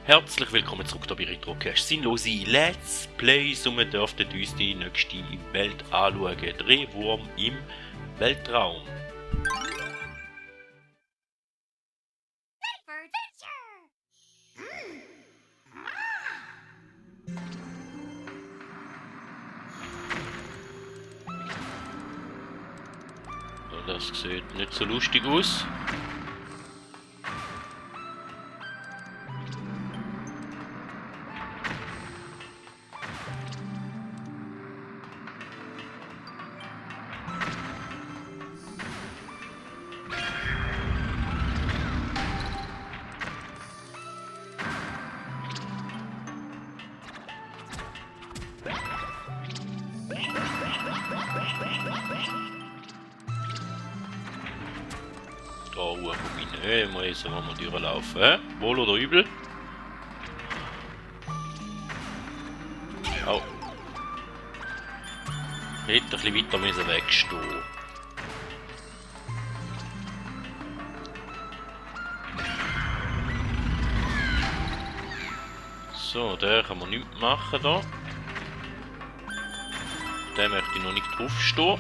Herzlich willkommen zurück hier bei Retrocast. Sinnlose Let's Plays und wir dürften uns die nächste Welt anschauen. Drehwurm im Weltraum. Das sieht nicht so lustig aus. Da hoch komme ich nicht, muss ich mal durchlaufen. Wohl oder übel? Oh. Hätte ein bisschen weiter müssen wegstehen. So, der kann man nichts machen da. Der möchte ich noch nicht draufstehen.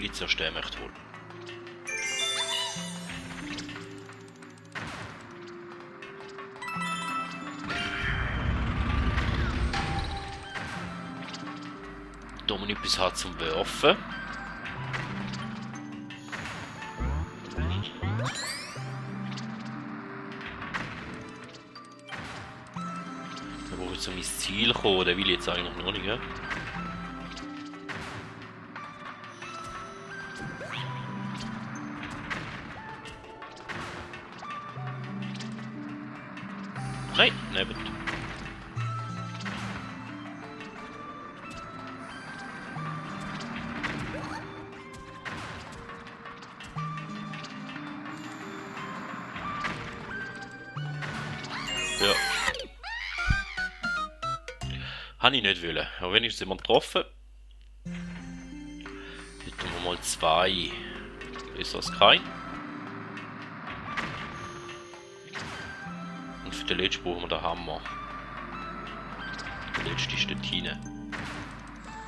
Ich zuerst den möchte holen. Da muss ich etwas haben zum Werfen. Da brauche ich zu meinem Ziel kommen, den will ich jetzt eigentlich noch nicht. Ja? Nein, nicht. Ja. Habe ich nicht wollen. Aber wenigstens jemand getroffen. Hätten wir mal 2. Ist das kein? Und für den letzten brauchen wir den Hammer. Der letzte ist dort hinein.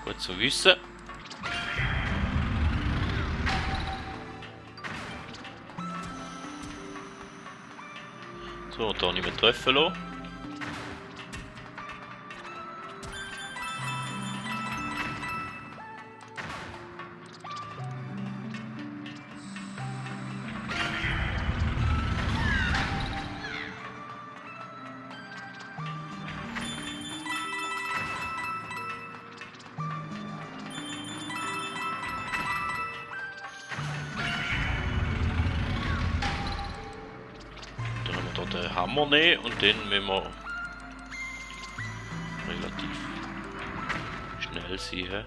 Gut zu wissen. So, da nicht mehr treffen lassen. Den Hammer nehmen und dann müssen wir relativ schnell sein.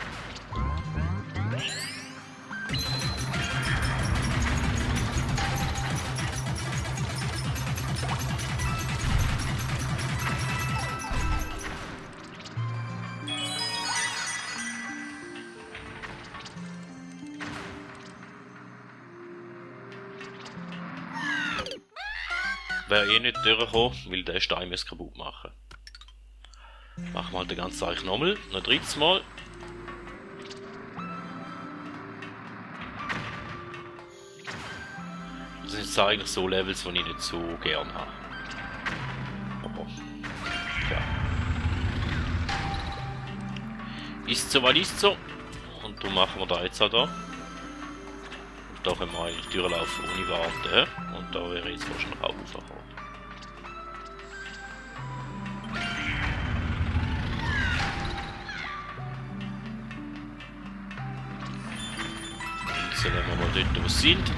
Wäre eh nicht durchgekommen, weil der Stein es kaputt machen. Machen wir halt den ganzen Zeug nochmal, noch ein drittes Mal. Das sind jetzt eigentlich so Levels, die ich nicht so gern habe. Aber, ja. Ist so, weil ist so. Und darum machen wir da jetzt auch da. Und da können wir eigentlich durchlaufen ohne Warten. Und da wäre jetzt wahrscheinlich auch raufgekommen. Jetzt nehmen wir mal dort, wo wir sind.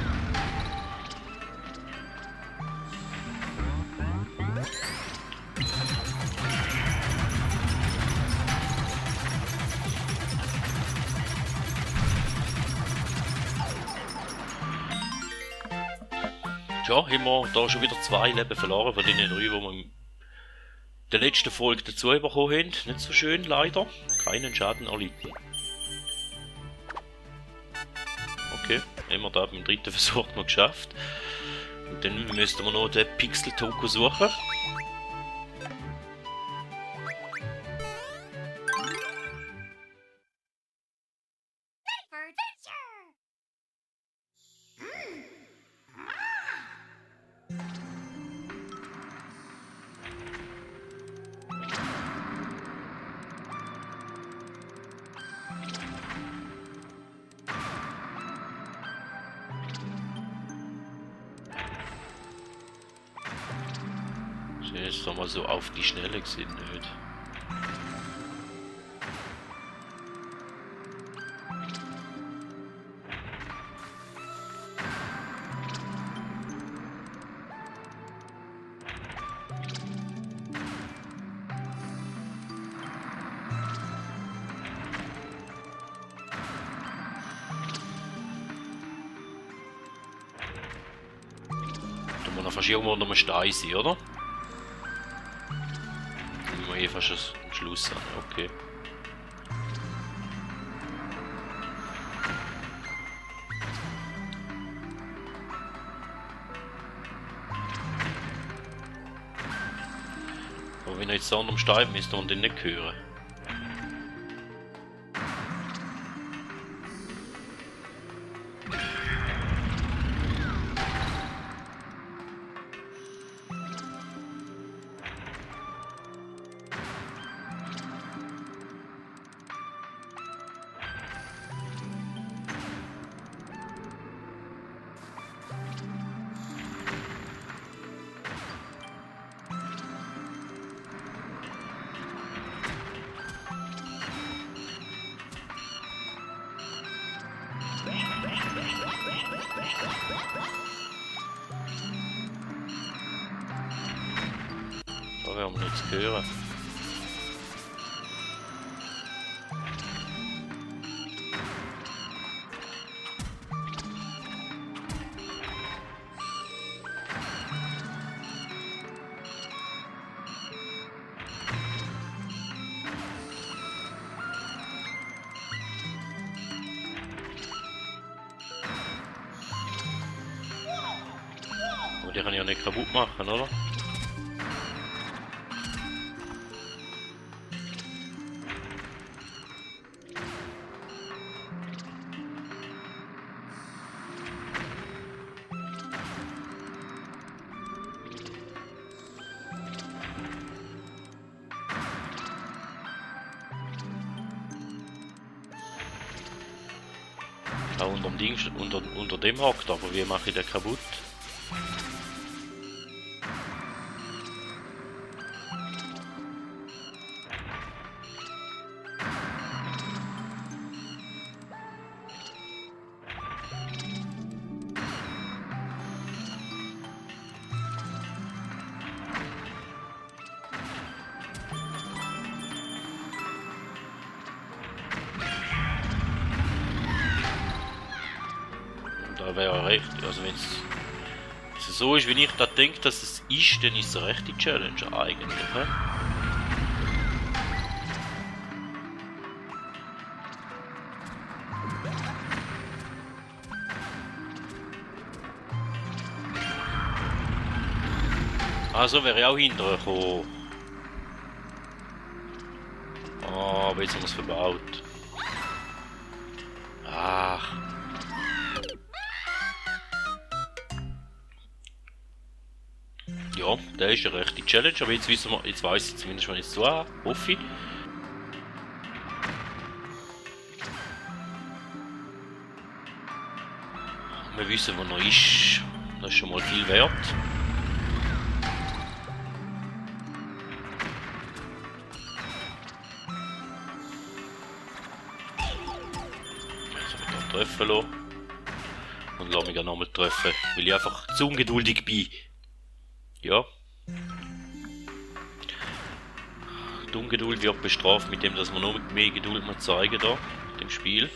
Ja, haben wir da schon wieder 2 Leben verloren von den 3, die wir in der letzten Folge dazu bekommen haben. Nicht so schön, leider. Keinen Schaden erlitten. Okay, haben wir da beim dritten Versuch noch geschafft. Und dann müssten wir noch den Pixel-Toko suchen. Das ist doch mal so auf die Schnelle gesehen, nicht? Da muss noch fast irgendwo unter einem Stein sein, oder? Eh fast ein Schluss an, okay. Aber wenn er jetzt da unterm Stein müsste man den nicht hören. Da werden wir nichts hören. Aber die kann ich ja nicht kaputt machen, oder? Da unter dem Ding, unter dem hockt, aber wie mache ich den kaputt? Da wäre recht, also wenn es so ist, wie ich da denke, dass es ist, dann ist es eine rechte Challenge eigentlich. He? Also wäre ich auch hinterher gekommen. Ah, aber jetzt haben wir es verbaut. Ach. Ja, der ist eine rechte Challenge, aber jetzt wissen wir, jetzt weiss ich zumindest, wenn ich es so habe, hoffe ich. Wir wissen, wo er ist. Das ist schon mal viel wert. Also mit treffen lassen. Und lasse mich auch nochmal treffen, weil ich einfach zu ungeduldig bin. Ja. Die Ungeduld wird bestraft mit dem, dass man noch mehr Geduld muss zeigen da, dem Spiel.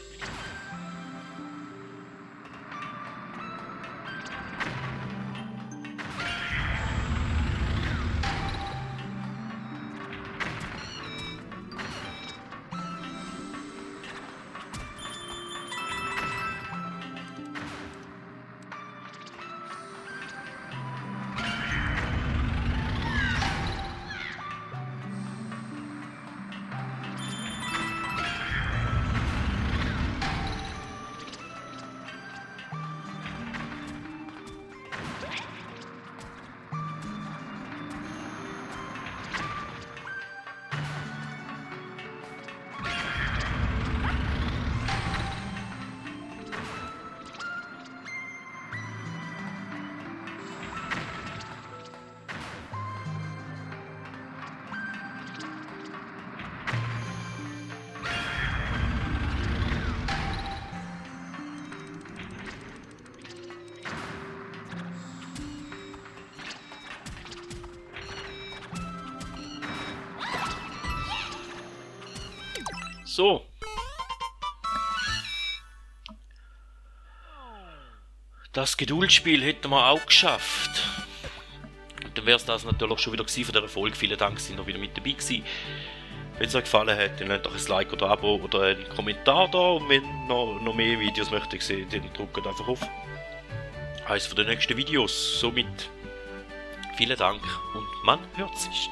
So. Das Geduldsspiel hätten wir auch geschafft. Und dann wäre es das natürlich schon wieder gewesen von dieser Folge. Vielen Dank, dass ihr noch wieder mit dabei gewesen. Wenn es euch gefallen hat, dann lasst doch ein Like oder ein Abo oder einen Kommentar da. Und wenn ihr noch mehr Videos möchtet sehen, dann drückt einfach auf eines der nächsten Videos. Somit vielen Dank und man hört sich.